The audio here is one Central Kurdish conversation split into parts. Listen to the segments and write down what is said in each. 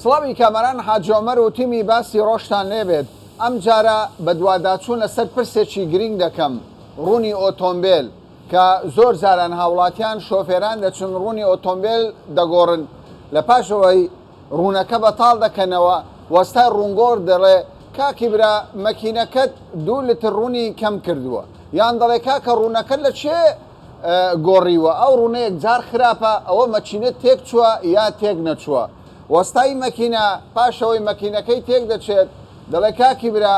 سڵاوی کامەران حاجی عومەر و تیمی باسی ڕۆژتان لێبێت، ئەمجارە بەدواداچوون لەسەر پرسێکی گرینگ دەکەم، ڕوونی ئۆتۆمبێل، کە زۆر جاران هاوڵاتیان شۆفێران دەچن ڕوونی ئۆتۆمبێل دەگۆڕن، لە پاش ئەوەی ڕوونەکە بەتاڵ دەکەنەوە، وەستای ڕوونگۆڕ دەڵێ کاکی برا مەکینەکەت دوو لتر ڕوونی کەم کردووە، یان دەڵێ کاکە ڕوونەکەت لە کێ گۆڕیوە، ئەو ڕوونە یەکجار خراپە، ئەوە مەکینەت تێکچووە یا تێک نەچووە. وەستای مەکینە پاش ئەوەی مەکینەکەی تێک دەچێت دەڵێ کاکی برا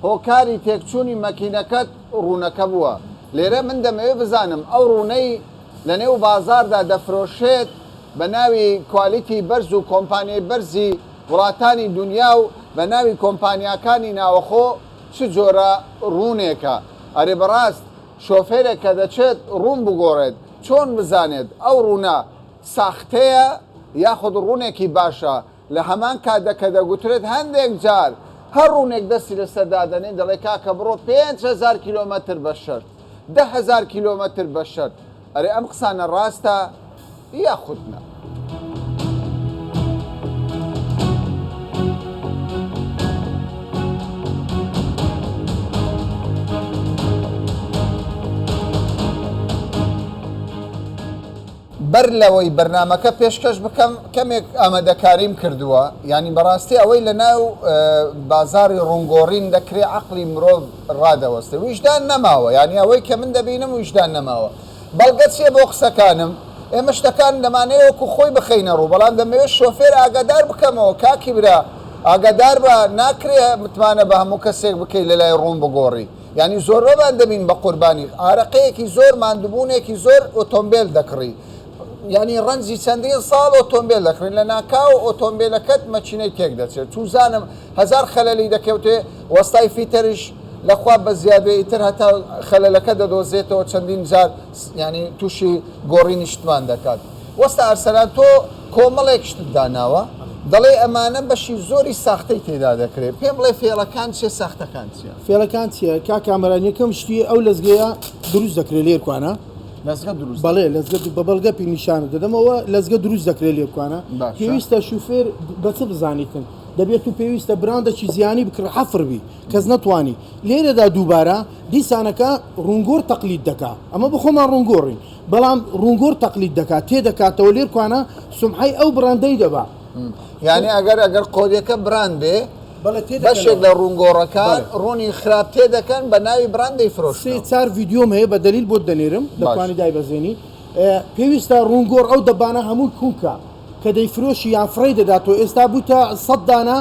هۆکاری تێکچوونی مەکینەکەت ڕوونەکە بووە. لێرە من دەمەوێت بزانم ئەو ڕوونەی لەنێو بازاڕدا دەفرۆشرێت بە ناوی کوالیتی بەرز و کۆمپانیای بەرزی وڵاتانی دونیا و بە ناوی کۆمپانیاکانی ناوەخۆ چ جۆرە ڕوونێکە؟ ئەرێ بەڕاست شۆفێرێک کە دەچێت ڕوون بگۆڕێت چۆن بزانێت ئەو ڕوونە ساختەیە یاخود ڕوونێکی باشە؟ لە هەمان کاتدا کە دەگوترێت هەندێک جار هەر ڕوونێک دەستی لەسەر دادەنێن دەڵێ کاکە بڕۆ 5000 کیلۆمەتر بە شەرت 10000 کیلۆمەتر بە شەرت ئەرێ ئەم قسانە ڕاستە یاخود نا؟ بەر لەوەی بەرنامەکە پێشکەش بکەم کەمێک ئامادەکاریم کردووە، یانی بەڕاستی ئەوەی لە ناو بازاڕی ڕوونگۆڕین دەکرێ عەقڵی مرۆڤ ڕادەوەستێ، ویژدان نەماوە، یانی ئەوەی کە من دەبینم ویژدان نەماوە. بەڵگە چییە بۆ قسەکانم؟ ئێمە شتەکان دەمانەوێ وەکو خۆی بخەینە ڕوو، بەڵام دەمەوێ شۆفێر ئاگادار بکەمەوە، کاکی برا ئاگادار بە، ناکرێ متمانە بە هەموو کەسێک بکەی لە لای ڕوون بگۆڕی. یانی زۆربەمان دەبین بە قوربانی ئارەقەیەکی زۆر ماندوبوونێکی زۆر ئۆتۆمبێل دەکڕی یانی ڕەنجی چەندین ساڵ ئۆتۆمبێل دەکڕین لە ناکاو ئۆتۆمبێلەکەت مەکینەی تێک دەچێت چوزانم هەزار خەلەلی دەکەوتێ وەستای فیتەریش لەخوا بەزیادێ ئیتر هەتا خەلەلەکە دەدۆزێتەوە چەندین جار یانی تووشی گۆڕینی شتمان دەکات وەستا ئەرسەلان تۆ کۆمەڵێک شتت داناوە دەڵێی ئەمانە بەشی زۆری ساختەی تێدا دەکرێت پێم بڵێ فێڵەکان چیە ساختەکان چیە؟ فێڵەکان چیە کاک کامەران یەکەم شتی ئەو لەزگەیە دروست دەکرێت لێرکوانە لەزگە دروست بەڵێ لەزگە بە بەڵگە پی نیشانت دەدەمەوە لەزگە دروست دەکرێت لێرکوانە پێویستە شوفێر بە چ بزانیتن دەبێت و پێویستە براندەکی زیانی بکڕ حەفر بی کەس نەتوانی لێرەدا دووبارە دیسانەکە ڕوونگۆر تەقلید دەکا ئەمە بەخۆمان ڕوونگۆڕین بەڵام ڕوونگۆر تەقلید دەکا تێدەکاتەوە لێرکوانە سومعەی ئەو بڕاندەی دەبا. یانی ئەگەر ئەگەر قۆریەکە براند بێ بەشێک لە ڕوونگۆڕەکان ڕوونی خراپ تێدەکەن بە ناوی براند دەیفرۆشنەوە. سێ چار ڤیدیۆم هەیە بە دەلیل بۆت دەنێرم دەتوانی دایبەزێنی. پێویستە ڕوونگۆڕ ئەو دەبانە هەمووی کونکا. کە دەیفرۆشی یان فڕێی دەداتەوە ئێستا بووتە سەد دانە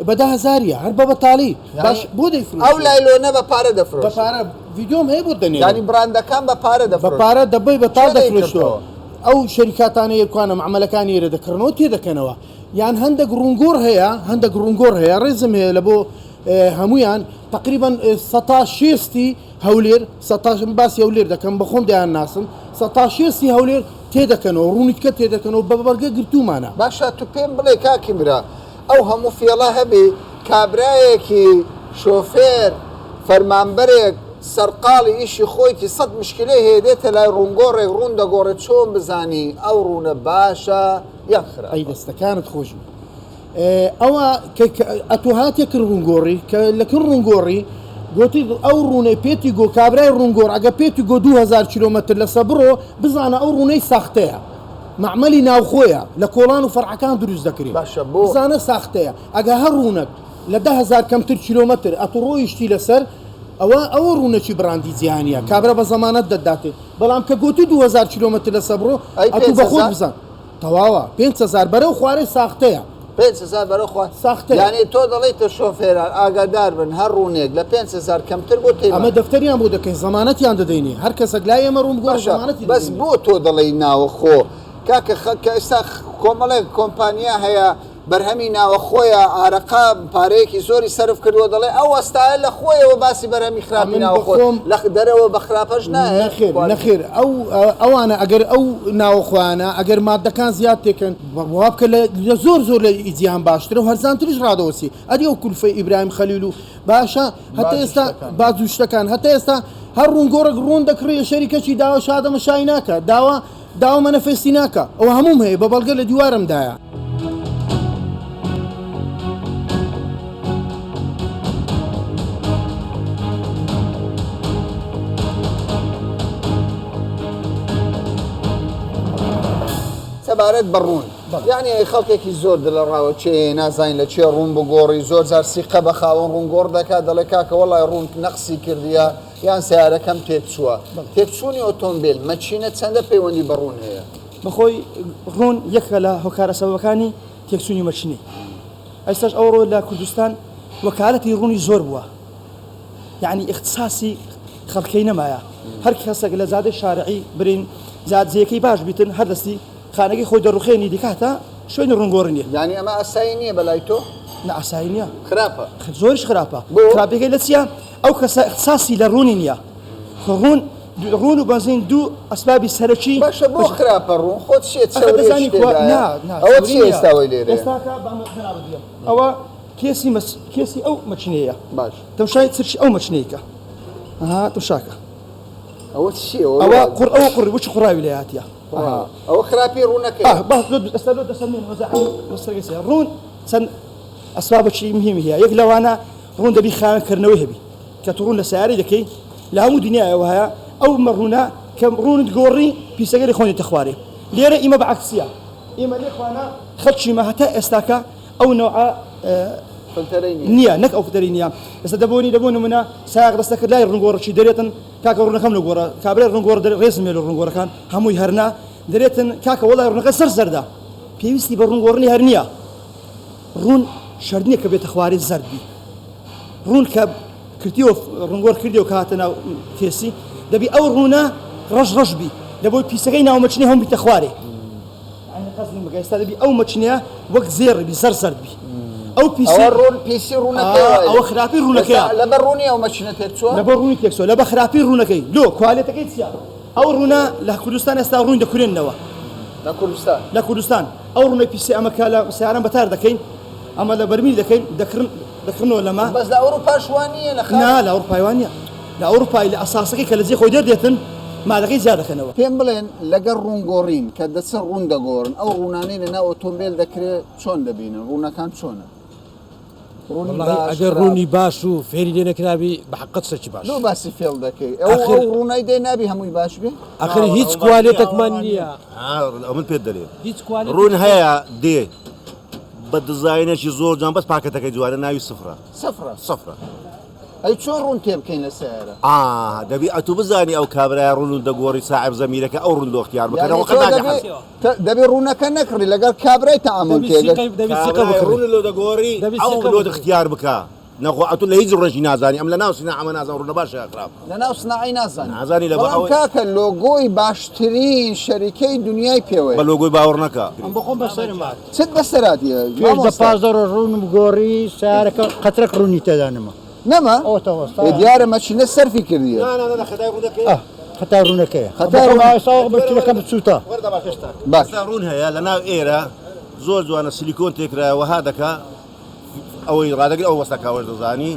بە دە هەزاریە هەر بە بەتاڵی باش بۆ دەیفرۆشی ئەو لایلۆنە بە پارە دەفرۆشن بە پارە ڤیدیۆم هەیە بۆت دەنێرم یانی براندەکان بە پارە بە دەفرۆشن پارە دەبەی بەتاڵ کێ دەفرۆشتەوە دەیکڕتەوە؟ ئەو شەریکاتانە یەکوانە مەعمەلەکانی ئێرە دەکڕنەوە تێدەکەنەوە یان هەندێک ڕوونگۆڕ هەیە هەندێک ڕوونگۆڕ هەیە ڕێزم هەیە لە بۆ هەمویان تقریبا سەتا شێستی هەولێر سەتا من باسی هەولێر دەکەم بەخۆم دەیان ناسم سەتا شێستی هەولێر تێدەکەنەوە ڕوونیتکە تێدەکەنەوە بە بەڵگە گرتوومانە. باشە تو پێم بڵێ کاکی برا ئەو هەموو فێڵە هەبی کابرایەکی شۆفێر فەرمانبەرێک سەرقاڵی ئیشی خۆیتی سەت مشکلەی هەیە دێتە لای ڕوونگۆڕێک ڕوون دەگۆڕێت چۆن بزانی ئەو ڕوونە باشە یان خراپە؟ ئەی دەستەکانت خۆش بی. ئەوە کە ئەتۆ هاتیە کن ڕوونگۆڕی کە لە کن ڕوونگۆڕی گۆتی ئەو ڕوونەی پێتی گۆ کابرای ڕوونگۆڕ ئەگە پێتی گۆ 2000 کیلۆمەتر لەسە بڕۆ بزانە ئەو ڕوونەی ساختەیە مەعمەلی ناوخۆیە لە کۆڵان و فەرعەکان دروست دەکرێ باشە بۆ بزانە ساختەیە ئەگە هەر ڕوونەک لە 10000 کەمتر کیلۆمەتر ئەتۆ ڕۆیشتی لەسەر ئەوە ئەوە ڕوونەکی بڕاندی جیهانیە کابرا بە زەمانەت دەتداتێ بەڵام کە گۆتی 2000 کیلۆمەتر لەسە بڕۆ ئەی ئەتوو بە خۆت 5000 بزان تەواوە 5000 بەرەو خوارێ ساختەیە. 5000 بەرەو خوار ساختەیە. یانی تۆ دەڵێیتە شۆفێران ئاگادار بن هەر ڕوونێک لە 5000 کەمتر بۆ تێی ئەمە مەکەن. دەفتەریان بۆ دەکەین زەمانەتیان دەدەینێ هەر کەسەک لای ئێمە ڕوون بگۆڕێ باشە زەمانەتی بەس دەدەینێ. بۆ تۆ دەڵێی ناوەخۆ کاکە خە کە ئێستا کۆمەڵێک کۆمپانیا هەیە بەرهەمی ناوەخۆیە ئارەقە پارەیەکی زۆری سەرف کردووە دەڵێ ئەو وەستایە لە خۆیەوە باسی بەرهەمی خراپی ئەمن ناوەخۆ بەخۆم لە دەرەوە بە خراپەش نایە نەخێر کوالتی. نەخێر ئەو ئەوانە ئەگەر ئەو ناوەخۆیانە ئەگەر مادەکان زیاد تێکەن وا بکە لە لە زۆر زۆر لە ئی جیهان باشترە و هەرزانتریش ڕادەوەسی ئەدی ئەو کولفەی ئیبراهیم خەلیل و باشە هەتا باج و ئێستا شتەکان. باج و شتەکان هەتا ئێستا هەر ڕوونگۆڕێک ڕوون دەکڕی لە شەریکەکی داوا شادەمە شای ناکا داوا داوا مەنەفێستی ناکا ئەوە هەمووم هەیە بە بەڵگە لە دیوارم دایە. سەبارەت بە ڕوون یانی خەڵکێکی زۆر دلەڕاوەکێ نازانین لە چێ ڕوون بگۆڕی زۆر جار سیقە بە خاوەن ڕوونگۆڕ دەکات دەڵێ کاکە وەڵای ڕوون نەقسی کردیە یان سەیارەکەم تێکچووە تێکچوونی ئۆتۆمبێل مەکینە چەندە پەیوەندی بە ڕوون هەیە؟ بەخۆی ڕوون یەکە لە هۆکارە سەبەبەکانی تێکچوونی مەکینەی ئێستاش ئەوڕۆ لە کوردستان وەکالەتی ڕوونی زۆر بووە یەعنی ئیختساسی خەڵکەی نەمایە هەر کەسێک لە جادەی شارعی برین جادەیەکەی باش بیتن هەر دەستی خانەکەی خۆی دەڕوخێنی دیکاتە شوێنی ڕوونگۆڕی نیە. یانی ئەمە ئاسایی نیە بەلای تۆ؟ نا ئاسایی نیە. خراپە. زۆریش خراپە. بۆ؟ خراپیەکەی لە چیە؟ ئەو کەسە ئیختساسی لە ڕوونی نیە. خۆ ڕوون ڕوون و بەنزین دوو ئەسبابی سەرەکی باشە بۆ خراپە ڕوون؟ خۆ چیە ئەخە چەوریە دەزانی چی کوا تێدایە؟ نا نا ئەوە چەوری چیە نیە. ئێستا وەی لێرەیە؟ ئێستاکە با جەنابت بڵێم ئەوە کێسی مەچ کێسی ئەو مەکینەیە. باش. تەمشای چرچی ئەو مەکینەی کە. ئەها تەمشاکە. ئەوە چیە؟ ئەوە قوڕ ئەوە قوڕ وچ قوڕاوی لێ هاتیە. ئەها ئەوە خراپی ڕوونەکەیە. ئاه باس لۆ ئێستا لۆ دەسەلمێنم وەزعی مەسەلەکەی چیە. ڕوون چەند ئەسبابێکی مهمی هەیە یەک لەوانە ڕوون دەبی خاوێن کردنەوەی هەبی کە تو ڕوون لە سەیارەی دەکەی لە هەموو دنیایەوە هەیە ئەو مەڕوونە کە ڕوونت گۆڕی پیسەکەی لە خۆنیتە خوارێ لێرە ئیمە بە عەکسیە ئیمە لێ خوانە خەڵکیمە هەتا ئێستاکە ئەو نەوعە فلتەرەی نیە. نیە نەک ئەو فلتەرەی نیە ئێستا دەبۆنی لە بۆ نمونە سایەق دەستە کرد لای ڕوونگۆڕکی دەرێتن کاکە ڕوونەکەم لە گۆڕە کابرای ڕوونگۆڕ دەرێ ڕێزم لێ لە ڕوونگۆڕەکان هەمووی هەرنا دەرێتن کاکە وەڵای ڕوونەکە زەرد زەردە پێویستی بە ڕوونگۆڕنی هەر نیە ڕوون شەرت نیە کە بێتە خوارێ زەرد بی ڕوون کە کردیەوە ڕوونگۆڕ کردیەوە کە هاتە ناو تێسی دەبی ئەو ڕوونە ڕەش ڕەش بی دەبۆی پیسەکەی ناو مەچنی هەم بیتە خوارێ یعنی قەزم بکە ئێستا دەبی ئەو مەچنەیە وەک زێڕ بی زەر زەرد بی ئەو پیسی ئەوە ڕوون پیسی ڕوونەکەی وایە. ئەوە خراپی ڕوونەکەیە. ئێستا لەبەر ڕوونی ئەو مەچنە تێکچووە؟ لەبەر ڕوونی تێکچووە لەبەر خراپی ڕوونەکەی لۆ کوالێتەکەی چییە؟ ئەو ڕوونە لە کوردستان ئێستا ڕوون دەکورێننەوە. لە کوردستان؟ لە کوردستان ئەو ڕوونەی پیسی ئەمە کە لە سەیاران بەتار دەکەین ئەمە لە بەرمیل دەکەین دەکڕن دەکڕنەوە لەمە. بەس لە ئەوروپاش وا نییە لە خارج؟ نا لە ئەوروپای وا نییە لە ئەوروپای لە ئەساسەکەی کە لە جێی خۆی دەردێتن مادەکەی جیا دەکەنەوە. پێم بڵێن لەگەڵ ڕوون گۆڕین کە دەچن ڕوون دەگۆڕن ئەو ڕوونانەی لە ناو ئۆتۆمبێل دەکرێ چۆن دەبینن ڕوونەکان چۆنە؟ ڕوونی وەڵاهی باش ئەگەر خراپ. ڕوونی باش و فێری لێ نەکرابی بە حەقت شتێکی باش. لۆ باسی فێڵ دەکەی ئەو ئاخر ئەو ڕوونەی دەی نابی هەمووی باش بێ؟ ئاخر هیچ کوالێتەکمان نییە. ئەو من پێت دەلێم هیچ کوالێتێک ڕوون هەیە دێ بە دیزاینێکی زۆر جوان بەس پاکەتەکەی جوانە ناوی سفرە. سفرە. سفرە. ئەی چۆن ڕوون تێ بکەین لە سەیارە؟ ئا دەبی ئەتوو بزانی ئەو کابرایە ڕوون دەگۆڕی ساحێب زەمیرەکە ئەو ڕوون لۆ اختیار بکە یانی نەوەکە تۆ ناگە دەبی حەز. دەبی ڕوونەکە نەکڕی لەگەڵ کابرای تەعامول دەبی کەی گەر سیقەی دەبی سیقە کابرای بکڕی. ڕوون لۆ دەگۆڕی دەبی ئەو سیقە لۆت بکڕی. اختیار بکە نەخۆ ئەتوو لە هیچ ڕوونێکی نازانی ئەم لە ناو سیناعەمە نازانم ڕوونە باشە یا خراپە. لە ناو سناعەی نازانی. نازانی لە بە بەڵام ئەوەی. کاکە لۆگۆی باشترین شەریکەی دنیای پێوەیە. بە لۆگۆی باوەڕ نەکە. ئەم بۆ خۆم بەسەرم هات. چت بەسەر هاتیە پێش دە مامۆستا؟ 15 ڕۆژ ڕوونم گۆڕی سەیارەکە قەترەک ڕوونی تێدا نەما. نەما؟ ئەوەتا وەستا. ئێ دیارە مەچینە سەرفی کردیە. نا نا نا خەتای ڕوونەکەیە. ئاه خەتای ڕوونەکەیە. خەتای ڕوون. ئێستا مەچینەکەم سووتا. باش. ئێستا ڕوون هەیە لە ناو ئێرە زۆر جوانە سیلیکۆن تێکرایە وەها دەکا ئەوەی ڕادەگری ئەو وەستا کاوەش دەزانی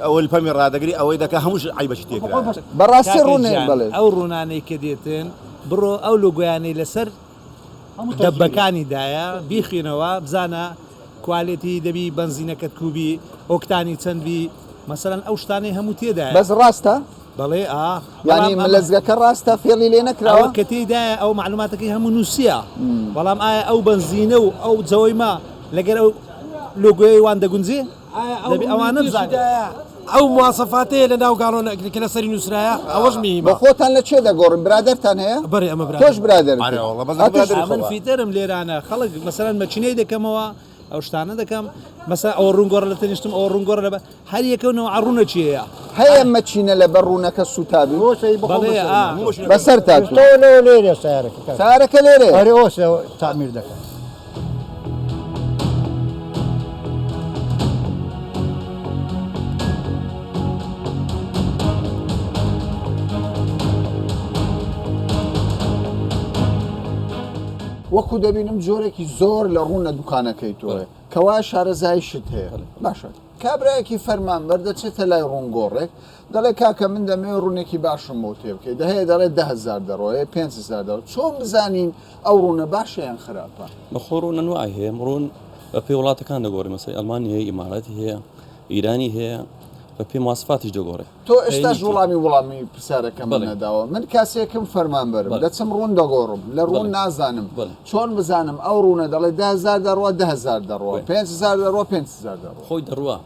ئەوەی پەمی ڕادەگری ئەوەی دەکا هەمووش عەیبەشی تێکرایە. بەڕاستی کاکە ڕوونە گیان بەڵێ. ئەو ڕوونانەی کە دێتن بڕۆ ئەو لۆگۆیانەی لەسەر دەبەکانی دایە بیخوێنەوە بزانە کوالێتی دەبی بەنزینەکەت کوبی ئۆکتانی چەند بی مەسەلەن ئەو شتانەی هەموو تێدایە. بەس ڕاستە؟ بەڵێ ئا یانی بەڵام ئەمە لەزگەکە ڕاستە فێڵی لێ ئەوە نەکراوە؟ کە تێیدایە ئەو مەعلوماتەکەی هەموو نووسیە بەڵام ئایا ئەو بەنزینە و ئەو جەوەی ما لەگەر ئەو لۆگۆیەی وان دەگونجێ؟ ئایا ئەو دەبی ئەوانە ڕوونی بزانین. تێشیدایە ئەو مواسەفاتەیە لە ناو گاڵۆنە کە لەسەری نووسرایە ئەوەش مهمە. بۆ خۆتان لە چێ دەگۆڕن برادەرتان هەیە؟ بەرێ ئەمە تۆش برادەرم. برادەرت ئەرێ هەیە. وەڵا بەس ئەتوش برادەری من خۆمە. فیتەرم لێرانە خەڵک مەسەلەن مەکینەی دەکەمەوە ئەو شتانە دەکەم مەسەلەن ئەوە ڕوون گۆڕە لە تەنیشتم ئەوە ڕوون گۆڕە لە بە هەر یەکەو نەوعە ڕوونەکی هەیە. هەیە مەکینە لەبەر ڕوونەکە سووتابی؟ بەڵێ ئا. بەسەرتا چوو. لێرە سەیارەکە کاکە. سەیارەکە لێرەیە؟ ئەرێ ئەوە تەعمیر دەکەن. وەکو دەبینم جۆرێکی زۆر لە ڕوون لە دوکانەکەی تۆیە کەوا شارەزایشت هەیە باشە کابرایەکی فەرمانبەر دەچێتە لای ڕوونگۆڕێک دەڵێ کاکە من دەمەوێت ڕوونێکی باشم بۆ تێ بکەیت دەهەیە دەڵێ 10هزار دەڕۆیە 5هزار دەڕۆ چۆن بزانین ئەو ڕوونە باشە یان خراپە؟ بەخۆ ڕوون ئەنواعی هەیە ڕوون بە پێی وڵاتەکان دەگۆڕی مەسەلەن ئەڵمانی هەیە ئیماراتی هەیە ئیرانی هەیە. بە پێی مواسفاتیش دەگۆڕێ. تۆ ئێستاش وڵامی وڵامی پرسیارەکەمت نەداوە من کاسێکم فەرمانبەرم دەچم ڕوون دەگۆڕم لە ڕوون نازانم چۆن بزانم ئەو ڕوونە دەڵێ دههزار دەڕوا دههزار دەڕوا 5هزار دەڕوا 5هزار دەڕوا خۆی دەڕوا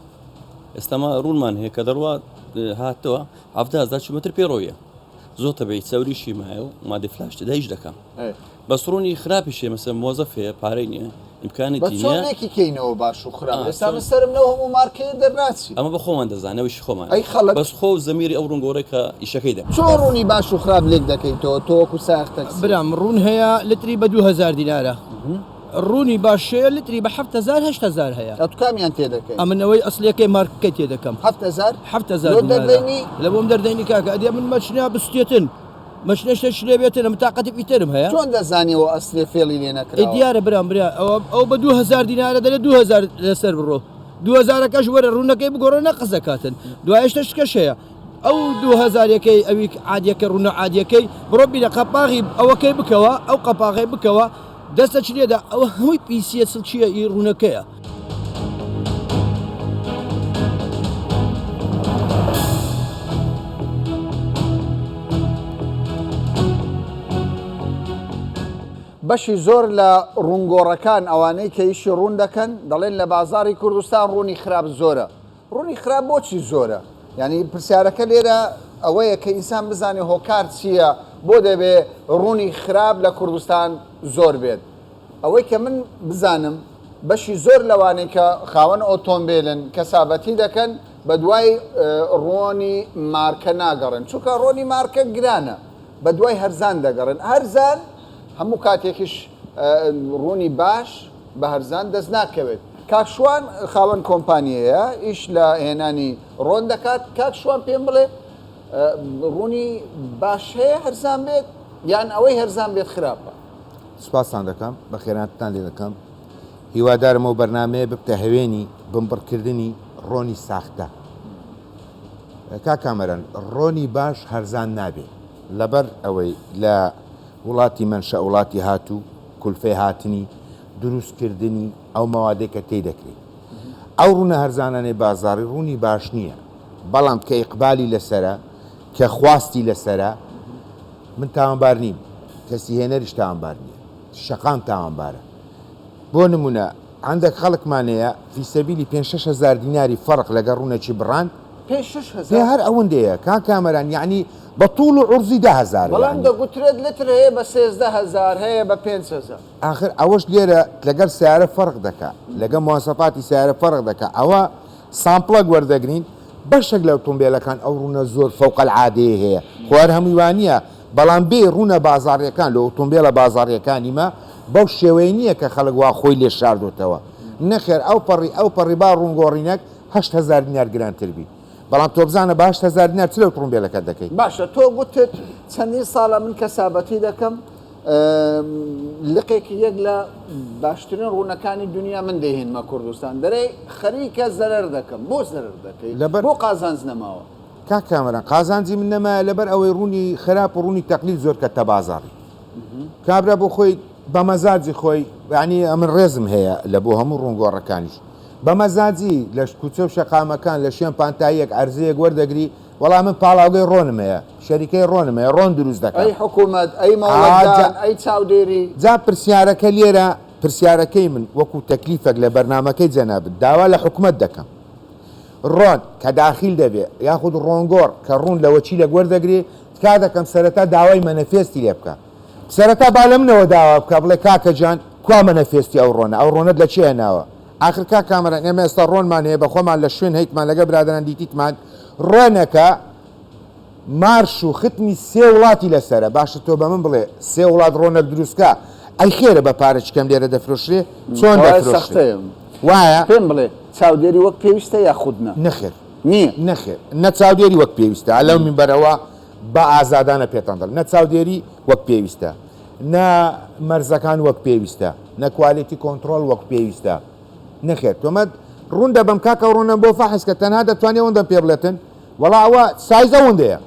ئێستا ما ڕوونمان هەیە کە دەڕوا هاتەوە هەفتهزار کیلۆمەتر پێڕۆیە زۆر تەبعی چەوریشی مایە و مادەی فلاش تێدا ئیش دەکا بەس ڕوونی خراپیش هەیە مەسەلەن مۆزەف هەیە پارەی نییە ئیمکانێتی بەس چۆن نییە لێکی کەینەوە باش و خراپ ئا ئێستا چۆن من سەرم لەو هەموو مارکەیە دەرناچی. ئەمە بە خۆمان دەزانین ئەویشی خۆمانە ئەی خەڵک؟ بەس خۆ و زەمیری ئەو ڕوونگۆڕەی کە ئیشەکەی دەکا. چۆن ڕوونی باش و خراپ لێک دەکەیتەوە تۆ وەکو سایەق تەکسی؟ برام ڕوون هەیە لتری بە 2000 دینارە ڕوونی باش هەیە لتری بە 7000 8000 هەیە. ئەتو کامیان تێ دەکەی؟ ئەمن ئەوەی ئەسلیەکەی مارکەکەی تێ دەکەم. 7000؟ 7000 لۆ دینارە. دەردەینی؟ لە بۆم دەردەینی کاکە ئەدی ئەمن مەچنە بستێتن. مەچنە شتێک لێ بێتن ئەمن تاقەتی ئیترم هەیە. چۆن دەزانی ئەوە ئەسلیە فێڵی لێ ئەی نەکراوە؟ دیارە برام برا ئەوە ئەو بە 2000 دینارە دەرێ 2000 لەسەر بڕۆ 2000ەکەش وەرە ڕوونەکەی بگۆڕە نەقس دەکاتن دوایە شتە شکەش هەیە ئەو 2000 یەکەی ئەوی عادیەکە ڕوونە عادیەکەی بڕۆ بیرە قەپاغی ئەوەکەی بکەوە ئەو قەپاغەی بکەوە دەستە چ لێدا ئەوە هەمووی پیسیە چڵکیە ئی ڕوونەکەیە. بەشی زۆر لە ڕوونگۆڕەکان ئەوانەی کە ئیشی ڕوون دەکەن دەڵێن لە بازاڕی کوردستان ڕوونی خراپ زۆرە ڕوونی خراپ بۆچی زۆرە؟ یانی پرسیارەکە لێرە ئەوەیە کە ئینسان بزانێ هۆکار چییە بۆ دەبێ ڕوونی خراپ لە کوردستان زۆر بێت؟ ئەوەی کە من بزانم بەشی زۆر لەوانەی کە خاوەن ئۆتۆمبێلن کەسابەتی دەکەن بە دوای ڕۆنی مارکە ناگەڕێن چونکە ڕۆنی مارکە گرانە بە دوای هەرزان دەگەڕێن هەرزان هەموو کاتێکیش ڕوونی باش بە هەرزان دەست ناکەوێت. کاک شوان خاوەن کۆمپانیەیە ئیش لە هێنانی ڕۆن دەکات، کاک شوان پێم بڵێ ڕوونی باش هەیە هەرزان بێت یان ئەوەی هەرزان بێت خراپە؟ سوپاستان دەکەم، بەخێراتتان لێ دەکەم، هیوادارم ئەو بەرنامەیە ببتە هەوێنی بنبڕکردنی ڕۆنی ساختە. کاک کامەران ڕۆنی باش هەرزان نابێ، لەبەر ئەوەی لە وڵاتی مەنشەئ وڵاتی هاتوو کولفەی هاتنی، دروست کردنی، ئەو مەوادەی کە تێی دەکرێ. ئەو ڕوونە هەرزانانەی بازاڕی ڕوونی باش نییە، بەڵام کە ئیقبالی لەسەرە، کە خواستی لەسەرە، من تاوانبار نیم، کەسی هێنەریش تاوانبار نییە، شەقام تاوانبارە. بۆ نموونە هەندێک خەڵکمان هەیە فی سەبیلی پێنج شەش هەزار دیناری فەرق لەگەڵ ڕوونێکی بڕاند، پێنج شەش پێ هەزار؟ هەر ئەوەندەیە کاک کامەران یەعنی بە توڵ و عورزی دە هەزارە بەڵام یەعنی. دەگوترێت لتر هەیە بە 13 هەزار هەیە بە 5000. ئاخر ئەوەش لێرە لەگەل سەیارە فەرق دەکا لەگەل مواسەفاتی سەیارە فەرق دەکا ئەوە سامپڵەک وەردەگرین بەشێک لە ئۆتۆمبێلەکان ئەو ڕوونە زۆر فەوق العادەیە هەیە خۆ هەر هەمووی وانیە بەڵام بێ ڕوونە بازاڕیەکان لە ئۆتۆمبێلە بازاڕیەکانی مە بەو شێوەیە نیە کە خەڵک وا خۆی لێ شاردۆتەوە نەخێر ئەو پەڕی ئەو پەڕی با ڕوون گۆڕینەک 8000 دینار گرانتر بی بەڵام تۆ بزانە بە 8000 دینار چ لە ئۆتۆمبێلەکەت دەکەی؟ باشە تۆ گوتت چەندین ساڵە من کەسابەتی دەکەم لقێکی یەک لە باشترین ڕوونەکانی دنیا من دەیهێنمە کوردستان دەرێ خەریکە زەرەر دەکەم بۆ زەرەر دەکەی لەبەر بۆ قازانج نەماوە؟ کاک کامەران قازانجی من نەمایە لەبەر ئەوەی ڕوونی خراپ و ڕوونی تەقلید زۆر کەتە بازاڕی کابرا بۆ خۆی بە مەزاجی خۆی یانی ئەمن ڕێزم هەیە لە بۆ هەموو ڕوونگۆڕەکانیش بە مەزاجی لە کوچە و شەقامەکان لە شوێن پانتاییەک عەرزەیەک وەردەگری وەڵا من پاڵاوگەی ڕۆنم هەیە شەریکەی ڕۆنم هەیە ڕۆن دروست دەکەم. ئەی حکومەت ئەی ئا جا مۆڵەتدان ئەی چاودێری. جا پرسیارەکە لێرە پرسیارەکەی من وەکو تەکلیفەک لە بەرنامەکەی جەنابت داوا لە حکومەت دەکەم ڕۆن کە داخیل دەبێ یاخود ڕۆنگۆڕ کە ڕوون لە وەکیلەک وەردەگرێ تکا دەکەم سەرەتا داوای مەنەفێستی لێ بکا سەرەتا با لە منەوە داوا بکا بڵێ کاکە گیان کوا مەنەفێستی ئەو ڕۆنە ئەو ڕۆنەت لە کێ هێناوە ئاخر کاک کامەران ئێمە ئێستا ڕۆنمان هەیە بە خۆمان لە شوێن هەیتمان لەگەڵ برادەران دیتیتمان ڕۆنەکە مارش و ختمی سێ وڵاتی لەسەرە باشە تۆ بە من بڵێ سێ وڵات ڕۆنەک دروست کا ئەی خێرە بە پارەکی کەم لێرە دەفرۆشرێ چۆن وایە دەفرۆشرێ سەختەیە وایە پێم بڵێ چاودێری وەک پێویستە یاخود نا؟ نەخێر نییە نەخێر نە چاودێری وەک پێویستە لەو مینبەرەوە بە ئازادانە پێتان دەڵێم نە چاودێری وەک پێویستە نە مەرزەکان وەک پێویستە نە quality control وەک پێویستە نەخێر تۆمەت ڕوون دەبم کاکە ڕوونم بۆ فەحس کە تەنها دەتوانێ ئەوەندەم پێ بڵێتن وەڵا ئەوە سایز ئەوەندەیە.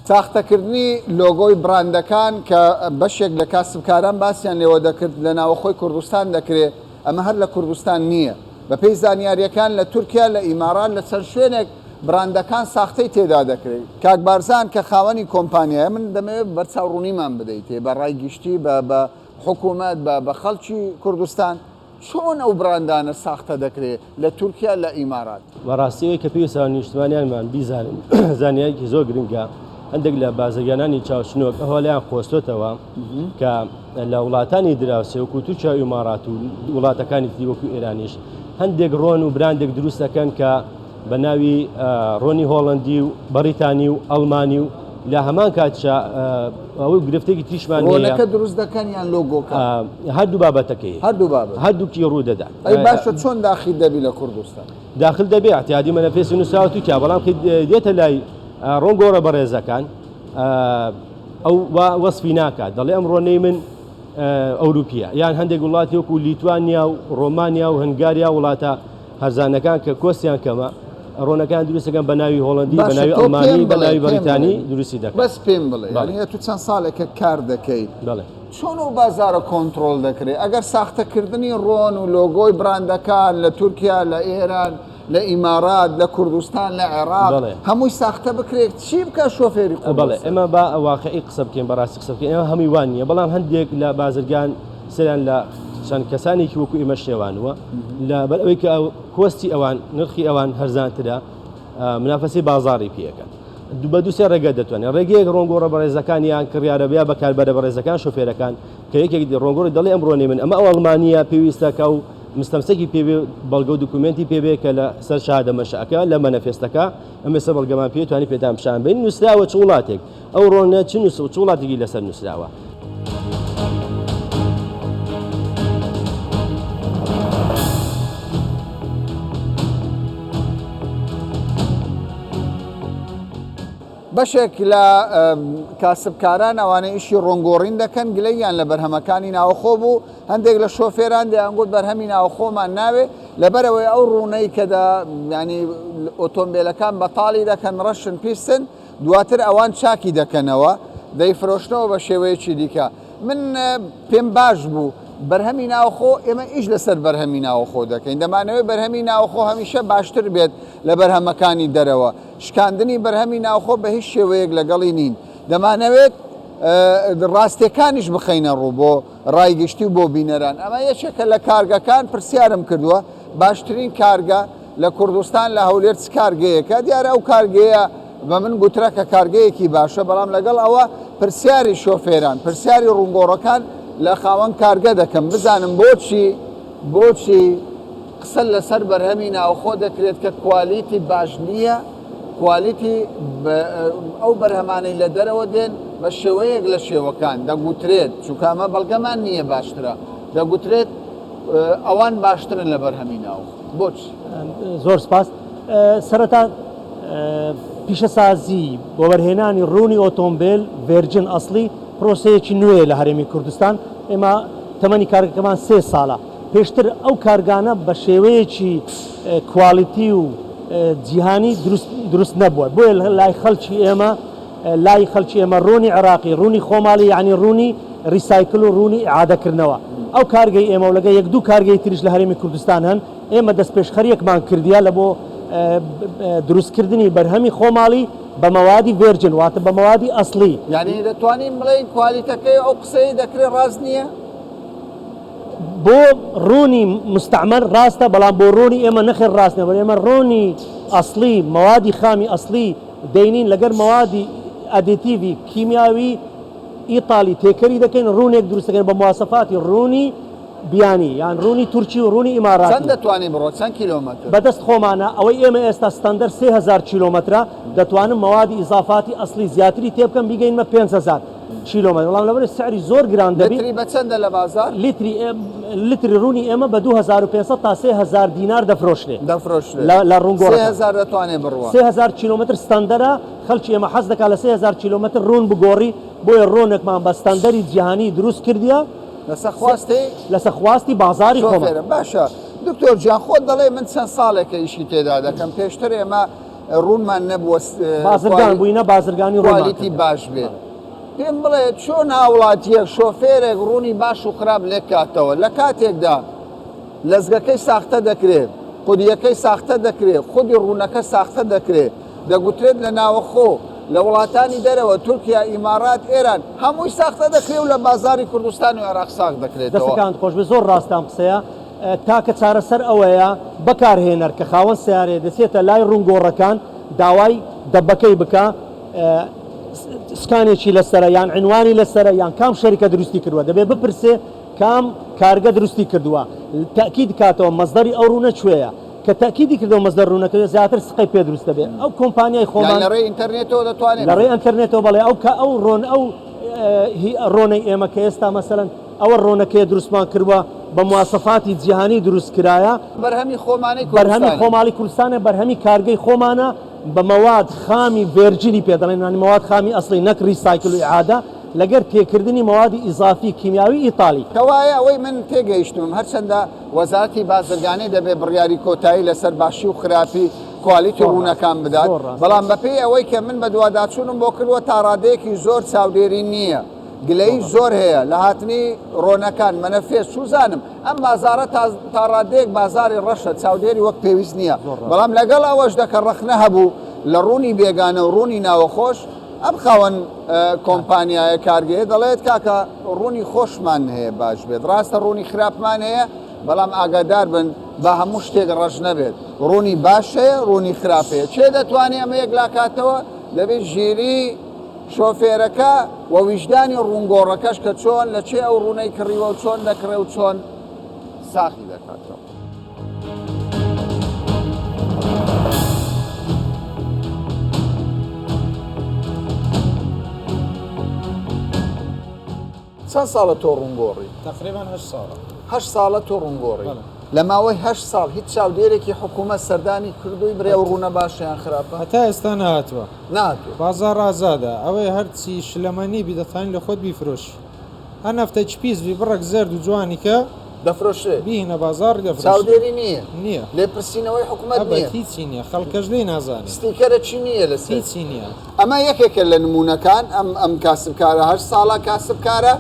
ساختەکردنی لۆگۆی بڕاندەکان کە بەشێک لە کاسبکاران باسیان لێوە دەکرد لە ناوەخۆی کوردستان دەکرێ، ئەمە هەر لە کوردستان نییە. بەپێی زانیارییەکان لە تورکیا، لە ئیمارات، لە چەند شوێنێک بڕاندەکان ساختەی تێدا دەکرێ. کاک بارزان کە خاوەنی کۆمپانیایە، من دەمەوێت بەرچاوڕوونیمان بدەیتێ بە ڕای گشتی، بە بە حکوومەت، بە بە خەڵکی کوردستان، چۆن ئەو بڕاندانە ساختە دەکرێ لە تورکیا، لە ئیمارات؟ بەڕاستی ئەوەی کە پێویستە نیشتمانیانمان بیزانن زانیاریی زۆر گرنگە، هەندێک لە بازرگانانی چاوچنۆک ئەوە لایان قۆستۆتەوە کە لە وڵاتانی دراوسێ وەکو تورکیا و ئیمارات و وڵاتەکانی تری وەکو ئێرانیش هەندێک ڕۆن و براندێک دروست دەکەن کە بە ناوی ڕۆنی هۆڵندی و بەڕیتانی و ئەڵمانی و لە هەمان کاتشا ئەوەی گرفتێکی تریشمان ڕۆنەکە دروست دەکەن یان لۆگۆکە؟ هەردوو بابەتەکەی هەردوو بابەت هەردووکی ڕوو دەدات. ئەی باشە چۆن داخیل دەبی لە کوردستان؟ داخل دەبێ اعتیادی مەنەفێسی نووسراوە تورکیا بەڵام کە دێتە لای ڕۆنگۆڕە بەڕێزەکان ئەو وا وەسفی ناکات دەڵێ ئەم ڕۆنەی من ئەوروپیە یان هەندێک وڵاتی وەکو لیتوانیا و ڕۆمانیا و هەنگاریا وڵاتە هەرزانەکان کە کۆستیان کەمە ڕۆنەکان دروستەکەن بە ناوی هۆڵندی بە ناوی ئەڵمانی بە ناوی بەریتانی دروستی دەکەن بەس پێم بڵێ یعنی تو چەند ساڵێکە کار دەکەی بەڵێ چۆن ئەو بازارە کۆنتڕۆڵ دەکرێت ئەگەر ساختەکردنی ڕۆن و لۆگۆی بڕاندەکان لە تورکیا لە ئێران لە ئیمارات لە کوردستان لە عێراق هەمووی ساختە بکرێت چی بکە شۆفێری بەڵێ ئێمە با واقعی قسە بکەین بەڕاستی قسە بکەین ئێمە هەمووی وان نییە بەڵام هەندێک لە بازرگان سەریان لە چەند کەسانێکی وەکو ئێمە شێوانووە لە بەر ئەوەی کە کۆستی ئەوان نرخی ئەوان هەرزانترە منافەسی بازاری پێەکەن بە دووسێ ڕێگە دەتوانێت ڕێگەیەک ڕۆنگۆڕە بەڕێزەکان یان کڕیارە یا بەکاربەرە بەڕێزەکان شۆفێرەکان کە یەکێک ڕۆنگۆڕی دەڵێ ئەم ڕۆنەی من ئەمە ئەو ئەڵمانییە پێویستە کە و مستەمسەکی پێ بێ بەڵگە و دوکومێنتی پێ بێ کە لە سەر شەهادە مەنشەئەکە لە مەنەفێستەکە ئەم ئێستا بەڵگەمان پێ توانی پێتان پیشان بەین نووسراوە چ وڵاتێک ئەو ڕۆنە چ نووس چ وڵاتێکی لەسەر نووسراوە. بەشێک لە کاسبکاران ئەوانەی ئیشی ڕۆنگۆڕین دەکەن گلەییان لە بەرهەمەکانی ناوەخۆ بوو، هەندێک لە شۆفێران دەیانگوت بەرهەمی ناوەخۆمان ناوێ لەبەرئەوەی ئەو ڕوونەی کە دە یانی ئۆتۆمبێلەکان بەتاڵی دەکەن ڕەشن پیسن دواتر ئەوان چاکی دەکەنەوە دەیفرۆشنەوە بە شێوەیەکی دیکە من پێم باش بوو بەرهەمی ناوخۆ ئێمە ئیش لەسەر بەرهەمی ناوخۆ دەکەین دەمانەوەی بەرهەمی ناوخۆ هەمیشە باشتر بێت لە بەرهەمەکانی دەرەوە شکاندنی بەرهەمی ناوخۆ بە هیچ شێوەیەک لەگەڵی نین. دەمانەوێت ڕاستیەکانیش بخەینە ڕوو بۆ ڕای گشتی و بۆ بینەران. ئەمە یەکێکە لە کارگەکان، پرسیارم کردووە باشترین کارگە لە کوردستان لە هەولێر چ کارگەیەکە؟ دیارە ئەو کارگەیە بە من گوترا کە کارگەیەکی باشە، بەڵام لەگەڵ ئەوە پرسیاری شۆفێران، پرسیاری ڕوونگۆڕەکان لە خاوەن کارگە دەکەم بزانم بۆچی بۆچی قسە لەسەر بەرهەمی ناوخۆ دەکرێت کە کوالیتی باش نییە، کوالیتی ئەو بەرهەمانەی لە دەرەوە دێن بە شێوەیەک لە شێوەکان دەگوترێت، چونکە ئەمە بەڵگەمان نییە باشترە، دەگوترێت ئەوان باشترن لە بەرهەمی ناوخۆ. بۆچی؟ زۆر سپاس. سەرەتا پیشەسازی وەبەرهێنانی ڕوونی ئۆتۆمبێل ڤێرجن ئەسڵی پرۆسەیەکی نوێیە لە هەرێمی کوردستان، ئێمە تەمەنی کارگەکەمان سێ ساڵە، پێشتر ئەو کارگانە بە شێوەیەکی کوالیتی و جیهانی دروست نەبووە، بۆیە لای خەڵکی ئێمە لای خەڵکی ئێمە ڕوونی عێراقی، ڕوونی خۆماڵی یانی ڕوونی ڕیسایکل و ڕوونی ئیعادەکردنەوە. ئەو کارگەی ئێمە و لەگەڵ یەک دوو کارگەی تریش لە هەرێمی کوردستان هەن، ئێمە دەستپێشخەرییەکمان کردیە لە بۆ دروستکردنی بەرهەمی خۆماڵی بە مەوادی ڤێرجن واتە بە مەوادی ئەسڵی. یانی دەتوانین بڵێین کوالیتەکەی ئەو قسەیەی دەکرێت ڕاست نییە؟ بۆ ڕۆنی مستعمل ڕاستە بەڵام بۆ ڕۆنی ئێمە نەخێر ڕاست نیە بەڵام ئێمە ڕۆنی ئەسڵی مەوادی خامی ئەسڵی دەینین لەگەر مەوادی ئەدیتیڤی کیمیاوی ئیتالی تێکەری دەکەین ڕوونێک دروست دەکەین بە مواسەفاتی ڕوونی بیانی یان ڕوونی تورکی و ڕوونی ئیماراتی. چەند دەتوانی بڕۆ چەند کیلۆمەتر؟ بەدەست خۆمانە ئەوەی ئێمە ئێستا ستەندەر 3000 کیلۆمەترە دەتوانم مەوادی ئیزافاتی ئەسڵی زیاتری تێبکەم بیگەینمە 5000 کیلۆمەتر بەڵام لەبەر سعری زۆر گران دەبی. لتری بە چەندە لە بازاڕ؟ لتری لتری ڕوونی ئێمە بە 2500 تا 3000 دینار دەفرۆشرێ. دەفرۆشرێ. لە لە ڕوونگۆڕەکان. 3000 دەتوانێ بڕوا. 3000 کیلۆمەتر ستەندەرە، خەڵکی ئێمە حەز دەکا لە 3000 کیلۆمەتر ڕوون بگۆڕی، بۆیە ڕۆنێکمان بە ستەندەری جیهانی دروست کردیە. لەسەر خواستی؟ لەسەر خواستی بازاڕی خۆمان. شۆفێرە باشە دکتۆر گیان خۆت دەڵێی من چەند ساڵێکە ئیشی تێدا دەکەم پێشتر ئێمە. ڕوونمان نەبووە بازرگان بووینە بازرگانی quality باش بێت. پێم بڵێ چۆن هاوڵاتیەک شۆفێرێک ڕوونی باش و خراپ لێک کاتەوە لە کاتێکدا لەزگەکەی ساختە دەکرێت، قودیەکەی ساختە دەکرێت، خودی ڕوونەکە ساختە دەکرێت، دەگوترێت لە ناوەخۆ، لە وڵاتانی دەرەوە، تورکیا، ئیمارات، ئێران، هەمووی ساختە دەکرێت و لە بازاڕی کوردستان و عێراق ساغ دەکرێتەوە. دەستەکانت خۆش بێت زۆر ڕاستە ئەم قسەیە تاکە چارەسەر ئەوەیە بەکارهێنەر کە خاوەن سەیارەیە دەچێتە لای ڕوونگۆڕەکان داوای دەبەکەی بکا سکانێکی لەسەرە یان عنوانی لەسەرە یان کام شەریکە دروستی کردووە دەبێت بپرسێ کام کارگە دروستی کردووە تەئکید کاتەوە مەسدەری ئەو ڕوونە کوێیە کە تەئکیدی کردەوە مەسدەر ڕوونەکە زیاتر سقەی پێ دروست دەبێت ئەو کۆمپانیای خۆمان یان لە ڕێی ئینتەرنێتەوە دەتوانێت لە ڕێی ئینتەرنێتەوە بەڵێ ئەو کە ئەو ڕۆن ئەو هی ڕۆنەی ئێمە کە ئێستا مەسەلەن ئەوە ڕۆنەکەیە دروستمان کردووە بە مواسەفاتی جیهانی دروست کرایە بەرهەمی خۆمانەی بەرهەمی کوردستانە. خۆماڵی کوردستانە بەرهەمی کارگەی خۆمانە بە مەواد خامی ڤێرجینی پێ دەڵێن یانی مەواد خامی ئەسڵی نەک ڕیسایکل و ئیعادە لەگەر تێکردنی مەوادی ئیزافی کیمیاوی ئیتالی. کەوایە ئەوەی من تێگەیشتووم هەرچەندە وەزارەتی بازرگانی دەبێ بڕیاری کۆتایی لەسەر باشی و خراپی کوالیتی ڕوونەکان بدات، بەڵام بەپێی ئەوەی کە من بەدواداچوونم بۆ کردووە تاڕادەیەکی زۆر چاودێری نییە، گلەیی زۆر هەیە لە هاتنی ڕۆنەکان، مەنەفێست چوزانم ئەم بازاڕە تاڕادەیەک بازاڕی ڕەشە چاودێری وەک پێویست نییە، بەڵام لەگەڵ ئەوەشدا کە ڕەخنە هەبوو لە ڕوونی بێگانە و ڕوونی ناوەخۆش، ئەم خاوەن کۆمپانیایە کارگەیە دەڵێت کاکە ڕوونی خۆشمان هەیە باش بێت ڕاستە ڕوونی خراپمان هەیە بەڵام ئاگادار بن با هەموو شتێک ڕەش نەبێت ڕوونی باش هەیە ڕوونی خراپ هەیە چێ دەتوانێت ئەمە یەکلاکاتەوە دەبێت ژیری شۆفێرەکە و ویژدانی ڕوونگۆڕەکەش کە چۆن لە چێ ئەو ڕوونەی کڕیوە و چۆن دەکڕێ و چۆن ساخی دەکاتەوە. چەند ساڵە تۆ ڕوونگۆڕی؟ تقریبا هەشت ساڵە. هەشت ساڵە تۆ ڕوونگۆڕی. لە ماوەی هەشت ساڵ هیچ چاودێرێکی حکوومەت سەردانی کردووی برێ ئەو ڕوونە باشە یان خراپە؟ هەتا ئێستا نەهاتووە. نەهاتووە. بازاڕ ئازادە. ئەوەی هەرچی شلەمەنی بی دەتوانی لە خۆت بیفرۆشی. هەر نەفتەکی پیس بی بڕەک زەرد و جوانی کە. دەفرۆشرێ. بیهینە بازاڕی دەفرۆشرێ. چاودێری نییە. نییە. لێپرسینەوەی حکومەت نییە. ئەبەد هیچی نییە. خەڵکەش لێی نازانێ. ستیکەرەکی نییە لەسەری. هیچی نییە. ئەمە یەکێکە لە نموونەکان، ئەم ئەم کاسبکارە هەشت ساڵە کاسبکارە،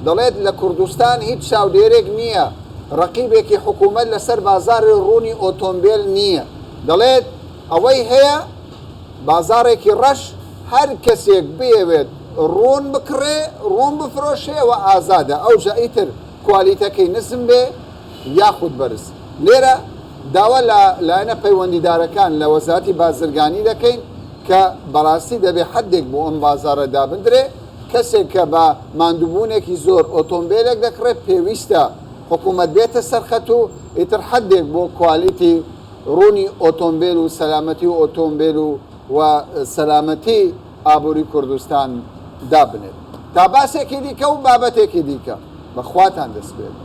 دەڵێت لە کوردستان هیچ چاودێرێک نییە، ڕەقیبێکی حکوومەت لەسەر بازاڕی ڕوونی ئۆتۆمبێل نییە، دەڵێت ئەوەی هەیە بازاڕێکی ڕەش، هەر کەسێک بیەوێت ڕوون بکڕێ ڕوون بفرۆشێ و ئازادە، ئەوجا ئیتر کوالیتەکەی نزم بێ یاخود بەرز. لێرە داوا لە لایەنە پەیوەندیدارەکان لە وەزارەتی بازرگانی دەکەین کە بەڕاستی دەبێ حەدێک بۆ ئەم بازاڕە دابندرێ، کەسێک کە بە ماندووبوونێکی زۆر ئۆتۆمبێلێک دەکڕێ پێویستە حکوومەت بێتە سەر خەت و ئیتر حەدێک بۆ کوالیتی ڕوونی ئۆتۆمبێل و سەلامەتی ئۆتۆمبێل و و سەلامەتی ئابووری کوردستان دابنێت. تا باسێکی دیکە و بابەتێکی دیکە بە خواتان دەسپێرم.